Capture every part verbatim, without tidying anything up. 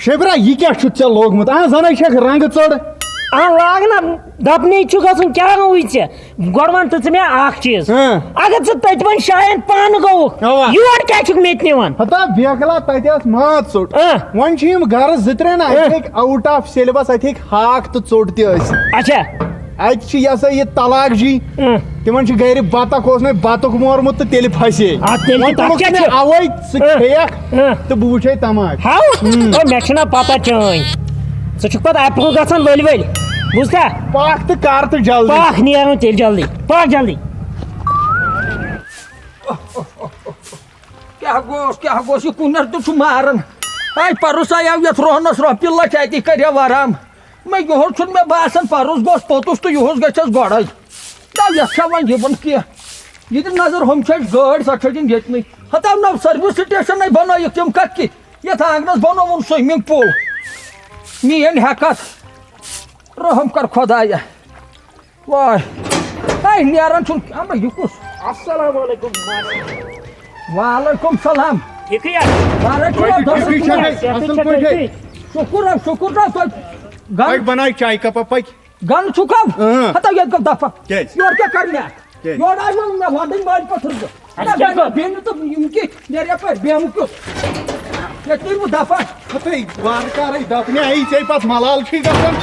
شبرا، یہِ کیٛاہ چھُتھ ژےٚ لوگمُت؟ آ، زَنَے چھَکھ رنٛگہٕ ژٔڑ۔ آ، لاگ نہ، دَپنے چھُکھ گژھُن، کیٛاہ گوٚوُے ژےٚ؟ گۄڈٕ وَن تہٕ ژٕ مےٚ اَکھ چیٖز۔ ہاں۔ اگر ژٕ تٔتۍ وۄنۍ شایَن پانہٕ گوٚوُکھ، اَوا۔ یور کیٛاہ چھُکھ مےٚ تہِ نِوان؟ ہتا بیکلا، تَتہِ ٲس ماز ژوٚٹ۔ آ۔ وۄنۍ چھِ یِم گَرٕ زٕ ترٛےٚ نا، اَتہِ آ۔ ہیٚکہِ out of syllabus، اَتہِ ہیٚکہِ ہاکھ تہٕ ژوٚٹ تہِ ٲسِتھ۔ اچھا۔ اَتہِ چھِ یہِ ہسا یہِ طلاق جی۔ اۭں۔ تِمن چھُ گرِ بطخ، اوس نہٕ بطخ مورمُت تہٕ تیٚلہِ پھسے۔ آ، تیٚلہِ وۄنۍ تُلُکھ تَتھ کیٛاہ مےٚ چھُ؟ اَوَے ژٕ اۭں۔ کھیٚیَکھ اۭں۔ تہٕ بہٕ وٕچھے تماشہٕ۔ ہاو؟ اۭں۔ او، مےٚ چھِنہ پتہ چٲنۍ۔ ژٕ چھُکھ پتہٕ اَپُز گژھان ؤلۍ ؤلۍ۔ بوٗزتھا؟ پکھ تہٕ کر تہٕ جلدی۔ پکھ نیرُن تیٚلہِ جلدی۔ پکھ جلدی۔ کیٛاہ گوٚوس، کیٛاہ گوٚوس، یہِ کُنٮ۪ر تہِ چھُ ماران۔ ہے، پَرُس آیاو یَتھ روہنَس رۄپیہِ لَچھ، اَتی کَرِ ہا آرام۔ مےٚ یُہُس چھُنہٕ مےٚ باسان، پَرُس گوٚوس پوٚتُس تہٕ یُہُس گژھٮ۪س گۄڈَے۔ نہ، یَتھ چھا وۄنۍ یِوان کینٛہہ؟ یہِ دِ نظر، ہُم چھِ اَسہِ گٲڑۍ، سۄ چھٔجِن ییٚتنٕے۔ ہَتاو نہ service station بَنٲیِکھ تِم کَتھ کِتھ؟ یَتھ آنٛگنَس بَنووُن swimming pool۔ میٛٲنۍ ہٮ۪کَتھ، رحم کَر خۄدایا۔ وای۔ ہے، نیران چھُنہٕ۔ اما، یہِ کُس؟ السلام علیکم۔ وعلیکم سلام۔ ٹھیکٕے ہا؟ وعلیکم السلام۔ ٹھیکٕے چھا؟ اصل پٲٹھۍ۔ شُکُر حظ، شُکُر حظ۔ تۄہہِ گن-، پکھ بناو چاے کپا، پکھ۔ گن چھُکھ حظ؟ اۭں۔ ہتا ییٚتہِ گوٚو دفعہ۔ کیٛازِ؟ یورٕ کیٛاہ کرنہِ؟ کیٛازِ؟ یورٕ آیہِ وۄنۍ مےٚ ونٕنۍ مٲلۍ پٔتھٕر زٕ۔ اَسہِ کیٛاہ گوٚو؟ بیٚیہِ نہٕ تہٕ یِم کہِ نیرِ یپٲرۍ، بیٚہمہٕ کیُتھ۔ ییٚتہِ نیرِ وۄنۍ دفعہ۔ ہتے وارٕ کارے دپنہِ، اَیی ژےٚ پتہٕ ملال چھُے گژھان۔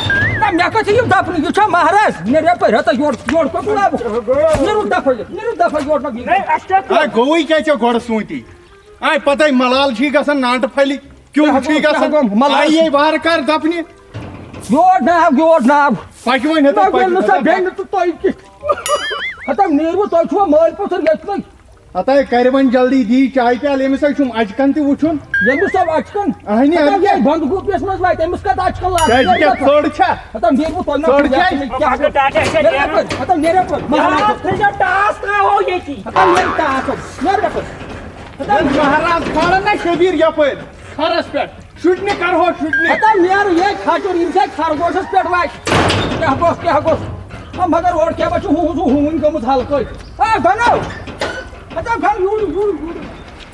نہ، مےٚ کتہِ چھِ یِم دپنہِ؟ یہِ چھا مہراز؟ نیرِ یپٲرۍ، ہتا یورٕ، یورٕ کۄکُن آبہٕ۔ نیرِو دفعہ یہِ، نیرِو دفعہ یورٕ نہ۔ ہے، اَسہِ کیٛاہ کوٚر؟ ہے، گوٚوٕے کیٛاہ ژےٚ گۄڈٕ سونٛتی؟ آے پتَے ملال چھُے گژھان نانٹہٕ پھلہِ، کیوٚم کیٛاہ چھُے گوٚو، کیٛاہ گژھان؟ گوٚو؟ ملال آیی چھُ یے وارٕ کارٕ دپنہِ۔ یور ناو، یور ناو۔ پکہِ وۄنۍ ہتا، نہ، پکہِ۔ ییٚلہِ نہٕ سۄ بیٚیہِ نہٕ تہٕ تۄہہِ کِتھ۔ ہتا نیٖروٕ، تۄہہِ چھُوا مٲلۍ پوٚتُر ییٚتہِ نٕے؟ ہتا کرِ وۄنۍ جلدی، دی چاے پیالہٕ، أمِس ہے چھُم اچکن تہِ وُچھُن۔ ییٚمِس سۄ اچکن؟ اہنہِ، ہتا اہنہِ۔ ییٚلہِ بندگوٗپیس منٛز واتہِ، أمِس کتھ اچکن لاگہِ؟ کیٛازِ کیٛاہ ژٔر چھا؟ ہتا نیٖروٕ تۄہہِ نہ ژٔر چھا؟ کیٛاہ؟ ہتا نیرِ یپٲرۍ، مہراز۔ ہتا نیرِ یپٲرۍ، مہراز۔ تھٲیزیو ٹاس ترٛاوو ییٚتی۔ ہتا نیرِ ٹاس، نیرِ یپٲرۍ۔ ہتا ہے، مہراز کھالن نا شبیر یپٲرۍ کھرس پٮ۪ٹھ۔ شُٹنہِ کرہو، شُٹنہِ۔ ہتا نیرٕ ییٚتہِ کھچُر، یِم چھِ خرگوشس پٮ۪ٹھ وَتہِ۔ کیٛاہ گوٚژھ، کیٛاہ گوٚژھ؟ آ، مگر اورٕ کیٛاہ ما چھُ ہُہ، ہُہ، ہوٗنۍ گٔمٕژ ہلکٲے؟ آ، گنو۔ ہتا گن یوٗرۍ، یوٗرۍ، یوٗرۍ۔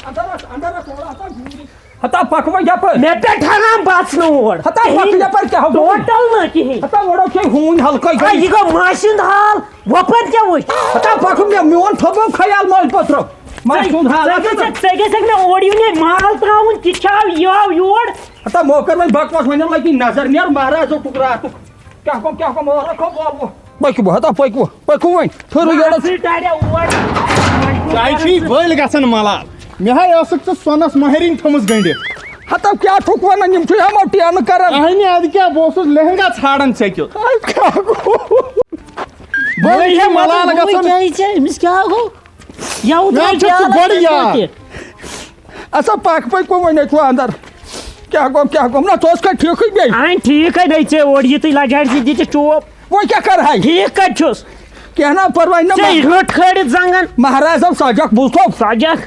اندر آس، اندر آس، اورٕ آسان یوٗرۍ۔ ہتا پکھ وۄنۍ یپٲرۍ۔ مےٚ پٮ۪ٹھ حرام بس نہٕ اور۔ ہتا پکھ یپٲرۍ، کیٛاہ گوٚو؟ ٹوٹل نہٕ کِہیٖنۍ۔ ہتا اورٕ چھے ہوٗنۍ ہلکٲے آ، گٔمٕژ۔ یہِ گوٚو ماسہِ ہُنٛد حال۔ وۄپر کیٛاہ وٕچھ؟ ہتا پکھ مےٚ، میون تھوٚو خیال مٲلۍ پوٚترو۔ ماسہِ ہُنٛد حال۔ ژےٚ گژھِ، ژےٚ گژھِ مےٚ اورٕ یُن یہِ مال ترٛاوُن، کہِ چھِ آو، یہِ آو یور۔ ہتا مو کر وۄنۍ بکواس، وۄنۍ لگی نظر، نیر مہرازو ٹُکرٕ اَتُک۔ کیٛاہ گوٚو، کیٛاہ گوٚو، مہراز گوٚو، گوٚو، گوٚو۔ پٔکِو، ہتا پٔکِو، پٔکِو وۄنۍ، ٹھٔہرِو یورٕ۔ ژٕ ٹاریا اور۔ ژےٚ چھُے وٲلۍ گژھان ملال۔ مےٚ ہاے ٲسٕکھ ژٕ سۄنس مہرِنۍ تھٲمٕژ گٔنٛڈِتھ۔ ہتا کیٛاہ چھُکھ ونان، یِم چھِ ہٮ۪مو ٹینہٕ کران۔ اہنہِ، ادٕ کیٛاہ، بہٕ اوسُس لہنگا ژھانڈان ژےٚ کیُتھ۔ اے، کیٛاہ گوٚو؟ بہٕ ہے ملال گژھان۔ کیٛاہ یہِ ژےٚ؟ أمِس کیٛاہ گوٚو؟ یَوٕ نہ، ترٛٲے ژےٚ چھُ پیالہٕ گۄڈٕ یاد۔ کَتہِ؟ اَسا پَکھ پٔکۍ وۄنۍ أتھۍ وۄنۍ اَندَر۔ کیٛاہ گوٚو، کیٛاہ گوٚو؟ نہ، ژٕ اوسکھا ٹھیٖکٕے بیٚیہِ؟ اَہَن ٹھیٖک ہے نَے ژےٚ اورٕ یہِ تُہۍ لَجہِ ہَٹہِ زِ دِتِس چوب۔ وۄنۍ کیٛاہ کَرٕہَے؟ ٹھیٖک کَتہِ چھُس؟ کینٛہہ نہ پَرواے نہ، ژےٚ مہ-، رٔٹ کھٲلِتھ زنٛگَن۔ مہراز آو سَجَکھ بوٗزتھو؟ سَجَکھ۔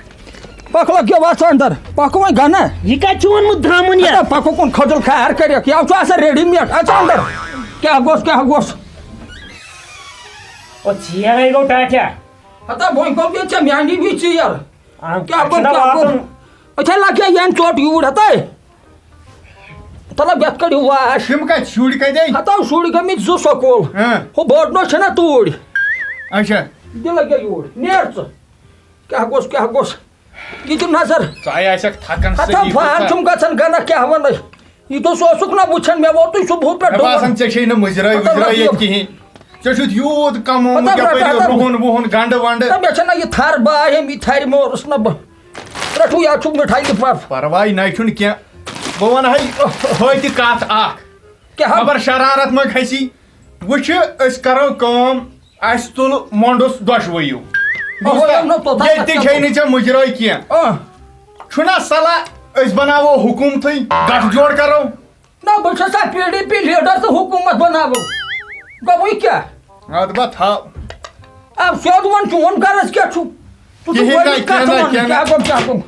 پَکھ لَگ یہِ وَژھ اَندَر۔ پَکھ وۄنۍ گَنہ۔ یہِ کَتہِ چھُ اوٚنمُت درٛمُن یَتھ؟ اَدٕ پَکھ کُن کھٔجُل کھار کٔرِتھ۔ یَوٕ چھُ آسان ready made۔ اَژ اَندَر۔ کیٛاہ گوٚژھ، کیٛاہ گوٚژھ؟ او ژیر ہے گوٚو ٹاٹھیا۔ ہتا وۄنۍ گوٚو ییٚتہِ ژےٚ میٛانہِ وِزِ ژیر۔ آ، کیٛاہ گوٚو، چھُنہ کیٛاہ گوٚو؟ واتُن۔ أتھے لگہِ ہا ین ژوٚٹ یوٗرۍ ہتاے۔ مطلب یتھ کٔرِو واش۔ تِم کتہِ؟ شُرۍ کتہِ؟ ہتاو شُرۍ گٔمٕتۍ زٕ سکوٗل۔ ہاں۔ ہُہ بوٚڑ نوٚو چھنا توٗرۍ۔ اچھا۔ یہِ لگہِ ہا یوٗرۍ۔ نیر ژٕ۔ کیٛاہ گوٚژھ، کیٛاہ گوٚژھ؟ یہِ دِ نظر۔ ژٕ آے آسکھ تھکان ہتاو صحیح فان پٲٹھۍ۔ چھُم گژھان گنہ کیٛاہ ونہٕ۔ یہِ دۄہ سُہ اوسُکھ نہ وٕچھان، مےٚ ووتُے صُبحُک پٮ۪ٹھ مےٚ باسان ڈُمَن۔ ژےٚ چھے نہٕ مُجرٲے مطلب وُجرٲے رۄپیہِ۔ ییٚتہِ کِہیٖنۍ۔ ژےٚ چھُتھ یوٗت کمومُت مطلب یپٲرۍ رۄپیہِ رُہُن وُہُن گنڈٕ ونڈٕ۔ نہ، مےٚ چھَنہ یہِ تھر، بہٕ آیم یہِ تھرِ مورُس نہ بہٕ۔ رٹھو یا چھُ مِٹھاے لِفاف۔ پرواے نہ چھُنہٕ کینٛہہ۔ بہٕ ونہٕ ہاے ہٲتہِ کتھ اکھ۔ کیٛاہ؟ خبر شرارت ما کھسی۔ وٕچھِ، أسۍ کرو کٲم، اسہِ تُل مۄنڈُس دۄشوٕیو۔ اہو، بوٗزتھا؟ نہ، توٚتام ییٚتہِ تہِ چھے نہٕ ژےٚ مُجرٲے کینٛہہ۔ آ۔ چھُنہ صلاح أسۍ بناوو حکوٗمتٕے، گٹھ جوڑ کرو۔ نہ، بہٕ چھُس سا پی ڈی پی لیڈر تہٕ حکوٗمت بناوو۔ گوٚبُے کیٛاہ؟ اَدٕ بہٕ تھاو۔ آ، سیوٚد وَن، چون غرض کیٛاہ چھُ؟ ژٕ چھُکھ کِہیٖنۍ نہ، گۄڈٕنِچ کَتھ کینٛہہ نہ، وَنُن، کینٛہہ نہ۔ کیٛاہ گوٚو، کیٛاہ گوٚو؟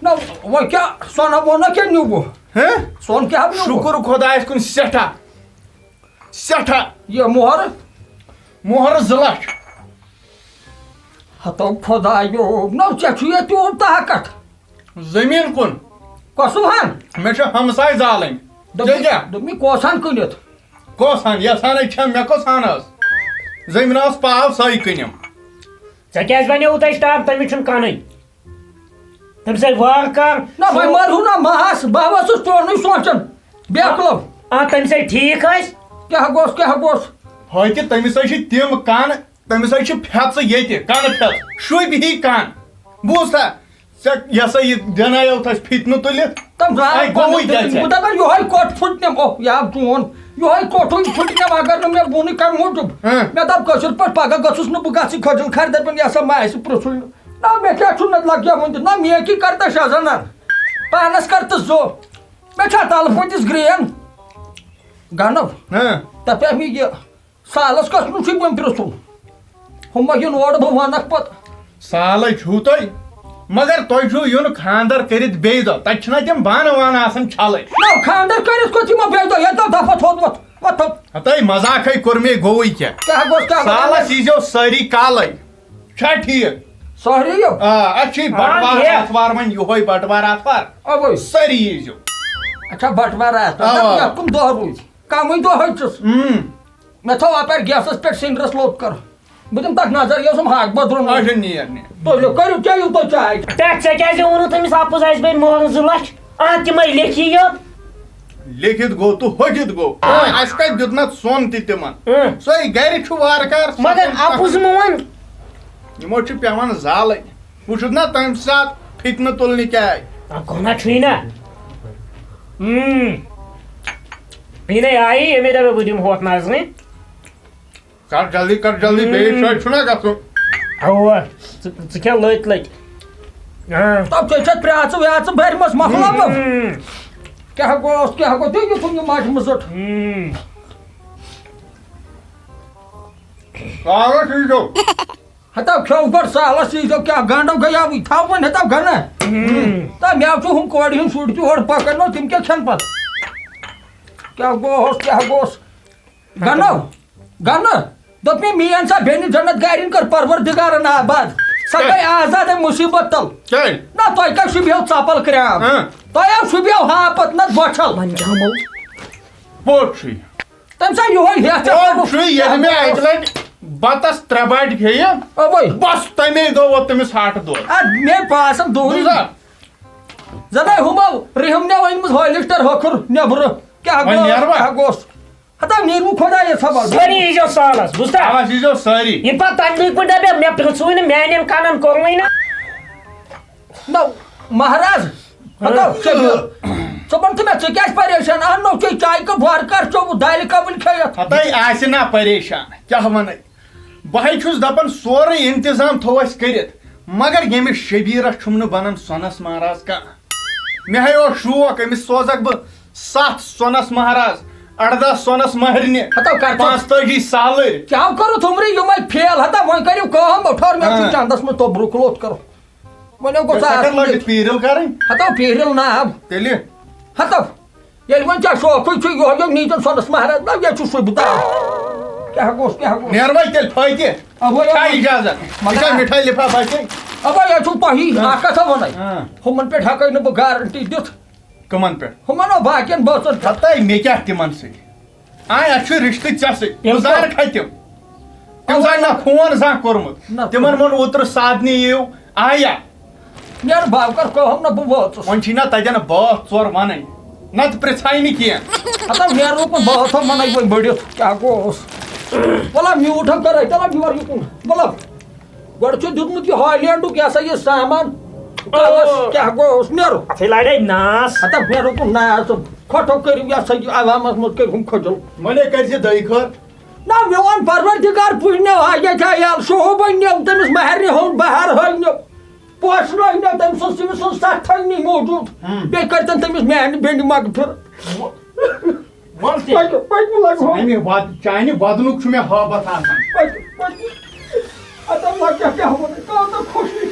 نہ، وۄنۍ کیٛاہ سۄنہ وۄنہ کیٛاہ نیوٗ بہٕ؟ ہہ؟ سۄن کیٛاہ نیوٗ بہٕ؟ شُکُر خۄدایَس کُن سٮ۪ٹھاہ، سٮ۪ٹھاہ۔ یہِ مۄہر؟ مۄہر زٕ لَچھ۔ ہتو خۄدایو، نہ ژےٚ چھُ یہِ تیوٗت طاقت۔ زٔمیٖن کُن؟ اصل ہن۔ مےٚ چھِ ہمساے زالٕنۍ۔ دوٚپُن، ژےٚ کیٛاہ؟ دوٚپُن، یہِ کۄس ہن کٕنِتھ؟ کۄس ہن؟ یۄس ہن چھم، مےٚ کۄس ہن ٲس؟ زٔمیٖن ٲس پاو، سۄے کٕنِم۔ ژےٚ کیٛازِ بنیووُتھ اَسہِ ٹب؟ تٔمِس چھُنہٕ کَنٕے۔ تٔمِس آسہِ واکھ کَر۔ نہ، وۄنۍ مَرہو نہ مَہَس، بہٕ ہا اوسُس پانٕے سونٛچان۔ بیکلو۔ آ، تٔمِس آسہِ ٹھیٖک آسہِ۔ کیٛاہ گوٚژھ، کیٛاہ گوٚژھ؟ ہۄتہِ تٔمِس ہَے چھِ تِم کَن، تٔمِس ہَے چھِ پھٮ۪ژٕ ییٚتہِ، کَنہٕ پھٮ۪ژٕ، شوٗبہِ ہی کَن۔ بوٗزتھا؟ ژےٚ یہِ ہسا یہِ دٮ۪نایو تَس فِتنہٕ تُلِتھ۔ تِم زٕ اَے، گوٚوُے گۄڈٕ کیٛاہ ژےٚ؟ بہٕ دَپان، یِہوٚے کوٚٹ پھُٹنَم، اوہ، یا چون، یِہوٚے کوٚٹھُے پھُٹنَم، اگر نہٕ مےٚ ووٚنُے کَرٕ موٗجوٗب۔ ہاں۔ مےٚ دوٚپ، کٲشِر پٲٹھۍ، پَگاہ گٔژھٕس نہٕ بہٕ گژھٕنۍ کھٔجِل کھارِ، دَپان، یہِ ہسا ما آسہِ پرٛژھُے نہٕ۔ نہ، مےٚ کیٛاہ چھُ نہٕ لَگیومُت؟ نہ، مےٚ کہِ کَرٕ تہٕ شےٚ زَنان۔ پانَس کَر تہٕ زو۔ مےٚ چھا تَلہٕ پٔتِس گرٛین؟ گَنو۔ ہاں۔ دَپے مےٚ یہِ۔ سالس کس نُش چھُے وۄنۍ پرٛژھُن؟ ہُم ما یِن اورٕ، بہٕ وَنکھ پتہٕ۔ سالے چھُو تۄہہِ، مگر تۄہہِ چھُو یُن خانٛدر کٔرِتھ بیٚیہِ دۄہ۔ تَتہِ چھِنہ تِم بانہٕ وانہٕ آسان چھلٕنۍ۔ نہ، خانٛدر کٔرِتھ کوٚت یِمو بیٚیہِ دۄہ؟ ییٚتہِ دۄہ دفعہ تھوٚد وۄتھ، وۄتھ تھوٚد۔ ہتے مزاقے کوٚر مے، گوٚوٕے کیٛاہ؟ کیٛاہ گوٚژھ، کیٛاہ گوٚژھ؟ سالس ییٖزیو سٲری کالے۔ چھا ٹھیٖک؟ سٲری یِم؟ آ، اَتھ چھُے آ، بٹوار یہِ۔ آتھوار، وۄنۍ یِہوٚے بٹوار آتھوار۔ اوے۔ سٲری ییٖزیو۔ اچھا، بٹوار آتھوار۔ اَوا۔ دَپ، یَتھ کُم دۄہ روٗدۍ؟ کَمٕے دۄہ حظ چھُس۔ اۭں۔ مےٚ تھٲو اَپٲرۍ گیسَس پٮ۪ٹھ سِنٛدرَس لوٚت کَرُن۔ بہٕ دِمہٕ تَتھ نظر، یہِ اوسُم ہاکھ بَتہٕ روٚنمُت۔ اچھا، نیر، نیر۔ تُلِو، کٔرِو، چیٚیِو تُہۍ چاے۔ پٮ۪ٹھ ژےٚ کیٛازِ ووٚنُتھ أمِس اَپُز اَسہِ بٔرۍ مٲلَن زٕ لَچھ؟ آ، تِمَے لیکھی یوت۔ لیکھِتھ گوٚو تہٕ ہوٚکھِتھ گوٚو۔ آ۔ اَسہِ کَتہِ دیُت نَتھ سۄن تہِ تِمَن؟ اۭں۔ سۄے گَرِ چھُ وارٕ کارٕ مگر سۄن اَپُز مہٕ وَن۔ یِمو چھُ پٮ۪وان زالٕنۍ۔ وٕچھُتھ نہ تَمہِ ساتہٕ فِتنہٕ تُلنہِ کیٛاہ آیہِ۔ آ، گۄناہ چھُے نہ۔ اۭں۔ یہِ نے آیی، ییٚمے دۄہ بہٕ دِمہٕ ہوتھ نظرِ۔ کر جلدی، کر جلدی، بیٚیِس جایہِ چھُنہ گژھُن۔ اَوا، ژٕ، ژٕ کھےٚ لٔتۍ لٔتۍ۔ ہاں۔ تَو ژےٚ چھَتھ پرٛاژٕ ویٛاژٕ بَرِمَژ، مۄکلاو نہ۔ ہُم۔ کیٛاہ گوٚوس، کیٛاہ گوٚو؟ تُہۍ یُتھُم یہِ مَچہِ مٕژٕٹ۔ ہُم۔ کاغذ ییٖزیو۔ ہتا کھیوٚو گۄڈٕ سالس ییٖزیو، کیٛاہ گنڈو گٔیاوٕے، تھاو وۄنۍ ہتا گنہ۔ ہُم۔ تا مےٚ چھُ ہُم کورِ ہُنٛد شُرۍ تہِ ہورٕ پکان، نہ تِم کیٛاہ کھٮ۪ن پتہٕ؟ کیٛاہ گوٚوس، کیٛاہ گوٚوس؟ گنو، گنہٕ۔ دوٚپ مےٚ، میٛٲنۍ سا بیٚنہِ جنت گارِنۍ کٔر پروردگارن آباد۔ سۄ گٔے آزاد اَمہِ مُصیٖبت تل۔ کیٛازِ؟ نہ، تۄہہِ کیٛاہ شوٗبیو ژپل کرٛام؟ ہاں۔ تۄہہِ ہا شوٗبیو ہاپت نتہٕ بۄچھل۔ وۄنۍ جامو۔ پوٚز چھُ یہِ۔ تٔمۍ سا یِہوٚے ہٮ۪تھ ژےٚ پوٚز کوٚرُتھ۔ چھُ، ییٚلہِ مےٚ اَکہِ لٹہِ بتس ترٛےٚ باٹہِ کھیٚیہِ، اوے۔ بس تَمے دۄہ ووت تٔمِس ہاٹہٕ دود۔ اَدٕ مےٚ باسان دوٗرِم۔ بوٗزا؟ زَنَے ہُمو رِہِم نٮ۪و أنمٕژ ہولِسٹر ہۄکھُر نٮ۪برٕ۔ کیٛاہ وۄنۍ گوٚو؟ نیروا؟ کیٛاہ گوٚژھ؟ ہتا نیٖرِو خۄدایَس حوالہٕ۔ سٲری ییٖزیو سالس، بوٗزتھا؟ آ، ییٖزیو سٲری۔ یِم پتہٕ تَمہِ دۄہہِ پٲٹھۍ دَپے، مےٚ پرٛژھوٕے نہٕ، میٛانٮ۪ن کَنَن کوٚروٕے نہٕ۔ نہ، مہراز، ہتا ہاں۔ شبیر، ژٕ وَن تہٕ مےٚ، ژٕ کیٛازِ پریشان؟ اَہَن نو چے چایہِ کپ وارٕ کار چوٚوُتھ، دالہِ کبٕلۍ کھیٚیَتھ۔ ہتا آسہِ نا پریشان، کیٛاہ وَنَے؟ بہٕ ہے چھُس دَپان، سورُے اِنتظام تھوو اَسہِ کٔرِتھ، مگر ییٚمِس شبیٖرَس چھُم نہٕ بَنان سۄنَس مہراز کانٛہہ۔ مےٚ ہے اوس شوق، أمِس سوزَکھ بہٕ ستھ سۄنَس مہراز، اَرداہ سۄنَس مہرِنہِ، ہَتو کَر ژٕ پانٛژتٲجی سالٕرۍ۔ کیٛاہ کوٚرُتھ عُمرِ یِمَے فیل؟ ہَتا وۄنۍ کٔرِو کٲم، بہٕ ٹھوٚر مےٚ چھُ ہاں۔ چَندَس منٛز توٚبرُک لوٚت کَرُن۔ وۄنۍ گوٚژھ ژےٚ کَتٮ۪ن آسُن لٔج یہِ۔ پیٖرِل کَرٕنۍ؟ ہَتو پیٖرِل ناب۔ تیٚلہِ؟ ہَتو۔ ییٚلہِ وۄنۍ ژےٚ شوقٕے چھُ یِہوٚے یہِ نیٖتَن سۄنَس مہراز، نہ، ییٚتہِ چھُ سُے بہٕ ترٛاوٕ۔ کیٛاہ گوٚژھ، کیٛاہ گوٚژھ؟ نیر وۄنۍ تیٚلہِ پھٲتہِ۔ اَوَے، چھا اَوَے۔ اِجازت؟ مگر یہِ چھا مِٹھٲے لِفاف بَچے؟ اَوَے، یہِ چھُو تۄہی، ہاں۔ اَکھ کَتھا وَنَے۔ ہاں۔ ہُمَن پٮ۪ٹھ ہٮ۪کَے نہٕ بہٕ گارَنٹی دِتھ۔ کٕمَن پٮ۪ٹھ؟ ہُمَن نا باقیَن بٲژَن پٮ۪ٹھ۔ ہَتَے مےٚ کیٛاہ تِمَن سۭتۍ؟ آے، اَسہِ چھُ رِشتہٕ ژےٚ سۭتۍ۔ بِلکُل۔ بہٕ زانَکھ ہَتِم۔ تِمو زَن نہ فون زانٛہہ کوٚرمُت۔ نہ۔ تِمَن ووٚن اوترٕ سادنہِ یِیِو، آیا؟ نیر باو کر کٲم نہ بہٕ وٲژٕس۔ وۄنۍ چھِی نہ تَتٮ۪ن بٲتھ ژور وَنٕنۍ، نَتہٕ پرٛژھاے نہٕ کینٛہہ۔ ہتا نیر رُکُن بٲتھ ہم وَنَے وۄنۍ بٔڑِتھ، کیٛاہ گوٚوس؟ وَلہ میوٗٹھ ہم کَرَے، چلو یور یُکُن، وَلہ۔ گۄڈٕ چھُ دیُتمُت یہِ ہالینڈُک یہِ ہسا یہِ سامان، کَلَس کیٛاہ گوٚوس؟ نیرُن۔ اَتھٕے لارے ناس۔ ہتا نیر رُکُن ناس، کھۄٹھو کٔرِو یہِ ہسا یہِ عوامَس منٛز کٔرِو ہُم کھٔجل۔ وۄنۍ ہے کَرِ زِ دۄیہِ خٲر۔ نہ، میون پروردگار پُجنیو حاجت عیال، شوہوبن نیو تٔمِس مہرنہِ ہُنٛد بہار ہٲلنیو، پوشنٲوۍ نیو تٔمۍ سٕنٛز، تٔمِس سٕنٛز سَتھ تھٲوۍ نہٕ موٗجوٗد۔ ہُم۔ بیٚیہِ کٔرۍتن تٔمِس میانہِ بیٚنہِ مغفرت۔ وَل تہِ۔ پٔکِو، پٔکِو، لگہٕ ہو۔ اَمہِ وَد-، چانہِ وَدنُک چھُ مےٚ ہٲبتھ آسان۔ پٔکِو، پٔکِو۔ اَدٕ وۄنۍ کیٛاہ، کیٛاہ وَنہٕ؟ کانٛہہ نہ خوشی۔